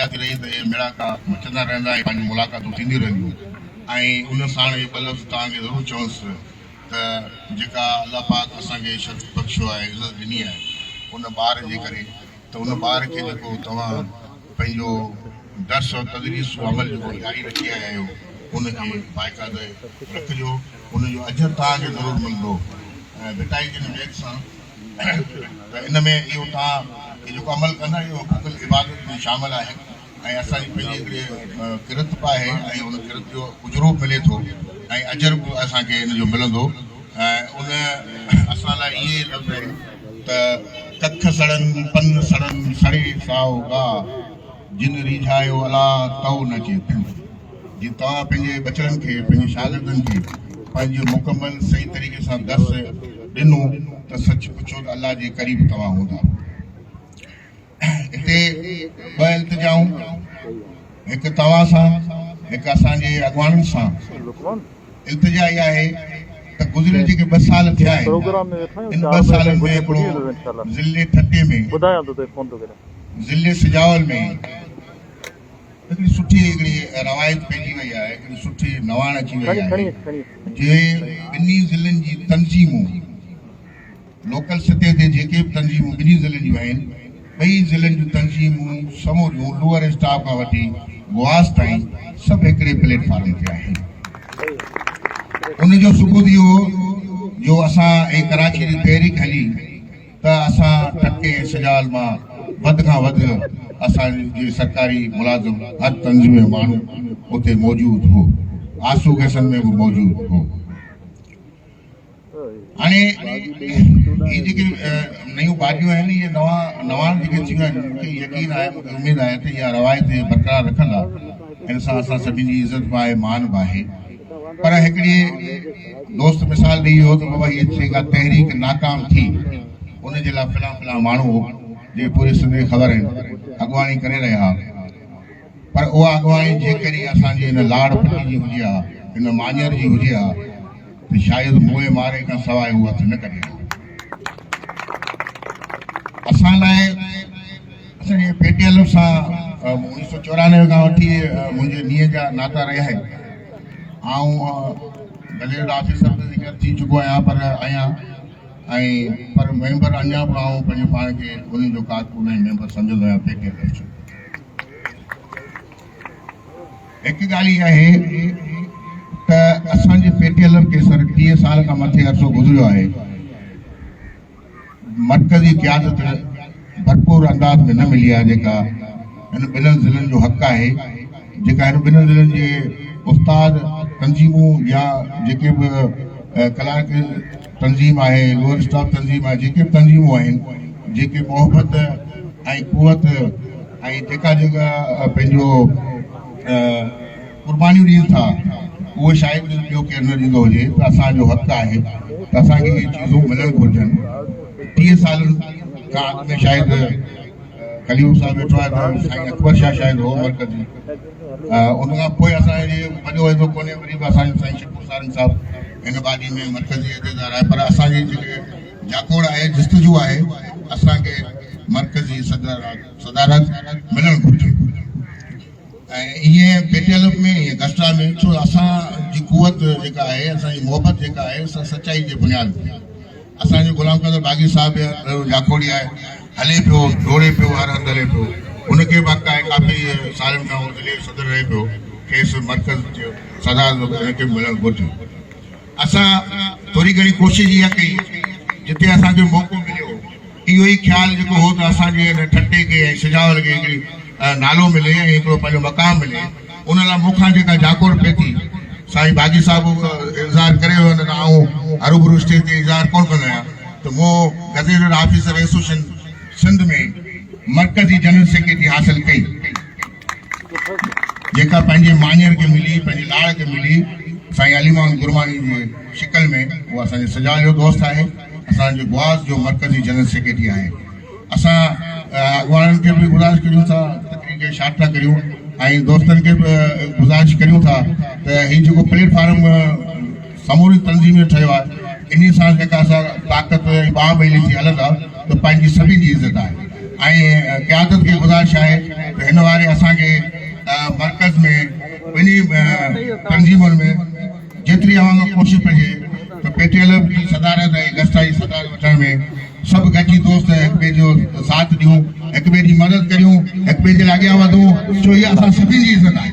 حياتي رهي ته اهي ميڙاڪا مچندا رهندا ۽ پنهنجون ملاقاتون ٿينديون رهنديون ۽ ان ساڻ اهي ٻه لفظ توهان کي ضرور چوندس ته جيڪا الله پاڪ اسان کي شرف بخشيو آهي عزت ڏني آهي ان ٻار جي ڪري ته ان ٻار کي جيڪو توهان پنهنجو درس و تدريس جو عمل جيڪو جاري رکي آيا آهيو ان کي باقاعده رکجو ان جو اجر توهان کي ضرور ملندو ۽ ڀٽائي جن بيت سان ته ان ۾ اهو توهان هي جيڪو عمل ڪندا اهو حقوق العبادت ۾ شامل آهي ۽ اسان جي پنهنجي هڪڙي ڪرت به آهي ۽ ان ڪرت جو اجرو به ملي ٿو ۽ اجر به اسان کي ان جو ملندو ۽ ان اسان لاء اهي لفظ آهن ته ڪک سڙن پن سڙن سڙي سائو گاهه جن ريجهايو الا تئو نه چيتن. جي توهان پنهنجي ٻچڙن کي پنهنجي شاگردن کي پنهنجو مڪمل صحيح طريقي سان درس ڏنو ته سچ پڇو ته الله جي قريب توهان هوندا. هتي ٻه التجائون هڪ توهان سان هڪ اسان جي اڳواڻن سان التجا اها آهي ته گذريل جيڪي ٻه سال ٿيا آهن ان ٻه سالن ۾ هڪڙو ضلعي ٺٽي ۾ ضلعي سجاول ۾ هڪڙي سٺي هڪڙي روايت پئجي وئي آهي هڪڙي سٺي نواڻ اچي وئي آهي جي ٻنهي ضلعن جي تنظيمون لوڪل سطح تي جيڪي به تنظيمون ٻنهي ضلعن جون آهن ٻئي ضلعن جون تنظيمون سموريون لوئر اسٽاف کان وٺي گواس تائين سڀ هڪڙي پليٽ فارم تي آهن ان جو ثبوت اهو جو اسان هي ڪراچي جي تحريڪ هلي ته اسان ٺٽي ۽ سجاول مان وڌ کان وڌ اسان جي سرڪاري ملازم هر تنظيم جو ماڻهو اتي موجود هو آسو گئسن ۾ به موجود هو هاڻي هي جيڪي نيون باڊيون آهن اهي نوان نوان جيڪي ٿيون آهن مون کي يقين آهي مون کي اميد آهي ته اها روايت برقرار رکندا ان سان اسان سڀني جي عزت به آهي مان به آهي پر هڪڙي دوست مثال ڏئي ويو ته بابا هيء جيڪا تحريڪ ناڪام ٿي ان جي لاء فلان فلان ماڻهو جيڪي پوري سنڌ کي خبر آهن اڳواڻي ڪري رهيا ها پر اها اڳواڻي جيڪڏهن اسان جي هن لاڙ پٽي جي هجي ها هن ماڃر جي هجي ها ته شايد موئي مارئي کان سواء هو هٿ نه ڪڍي ها اسان لاء اسان جي پي ٽي ايل سان 1994 کان وٺي منهنجي نينهن جا ناتا رهيا آهن. آئون گزيٽ آفيسر ته هينئر ٿي چڪو آهيان پر آهيان ۽ پر ميمبر اڃا به آئون پنهنجو پاڻ کي انهن جو ڪارڪن ۽ ميمبر سمجهندو آهيان پي ٽي ايل جو. هڪ ڳالهه اها آهي ته اسان جي پي ٽي ايل کي سر 30 سال کان مٿي عرصو گذريو آهي. مرڪزي قيادت ڀرپور انداز ۾ نه ملي آهي جيڪا هن ٻنهن ضلعن جو حق آهي جيڪا هن ٻنهن ضلعن جي استاد تنظيمون يا جيڪي به ڪلارڪ تنظيم آهي لوئر اسٽاف تنظيم آهي جيڪي به تنظيمون آهن جيڪي محبت ۽ قوت ۽ جيڪا جيڪا پنهنجو قربانيون ڏين ٿا اهو شايد ٻيو ڪير نه ڏيندو هجي ته اسان جو حق آهي ته اسان کي اهي چيزون ملڻ گهرجن 30 سالن کان اڳ ۾ شايد خليفو صاحب ويٺو آهي ته سائين اڪبر شاهه شايد هو مرڪزي ان کان پوء اسان جي وڏو عهدو ڪونهي وري به اسان جو سائين شڪور سارنگ صاحب هن باڊي ۾ مرڪزي عهديدار آهي پر اسان جي جيڪي جاکوڙ آهي جستجو آهي اسان کي مرڪزي صدارت ملڻ گهرجي ۽ ائين پي ٽي ايل ايف ۾ ائين گسٽا ۾ ڇو اسان جي قوت جيڪا آهي اسان جي محبت جيڪا آهي سا سچائي جي بنياد تي اسان جو غلام قادر باغي صاحب به اهڙو جاکوڙي آهي هلي پيو ڊوڙي پيو هر هنڌ هلي پيو ان کي به حق آهي ڪافي سالن کان هو ضلعي جو صدر رهي پيو کيس مرڪز جو صدارت هن کي به ملڻ گهرجي اسان ٿوري گهڻي ڪوشش اها ڪئي جتي اسان کي موقعو مليو اهو ئي خيال جيڪو هو ته اسان جي هن ٺٽي کي ۽ سجاول کي هڪڙي نالو ملي ۽ هڪڙو پنهنجو مقام ملي ان لاء مون کان جيڪا جاکوڙ پئي ٿي سائين باغي صاحب اظهار ڪري ويو نه ته آئون هروڀرو اسٽيج تي اظهار ڪونه ڪندو آهيان ته مون گزيٽيڊ آفيسر ايسوسيئيشن سنڌ ۾ مرڪزي جنرل سيڪريٽري حاصل ڪئي جيڪا پنهنجي ماڃر کي ملي پنهنجي لاڙ کي ملي سائين علي محمد گرماڻي جي شڪل ۾ اهو اسان جي سجاول جو دوست آهي اسان جي گواز جو مرڪزي جنرل سيڪريٽري آهي اسان اڳواڻن کي به گذارش ڪريون ٿا تقرير کي شارٽ ٿا ڪريون ۽ دوستن کي به گذارش ڪريون ٿا ته هي جيڪو پليٽ فارم سموري تنظيم جو ٺهيو آهي انهي سان جيڪا اسان طاقت ۽ ٻانهن ٻيلي ٿي هلندا ته پنهنجي سڀني جي عزت آهي. ۽ قيادت کي گذارش آهي ته هن واري اسان کي مرڪز ۾ ٻنهي تنظيمن ۾ جيتري اوهان کان ڪوشش پئجي ته پي ٽي ايل جي صدارت ۽ گسٽا جي صدارت وٺڻ ۾ سڀ گڏجي دوست هڪ ٻئي جو ساٿ ڏيون، هڪ ٻئي جي مدد ڪريون، هڪ ٻئي جي لاء اڳيان وڌون، ڇو هي اسان سڀني جي عزت آهي.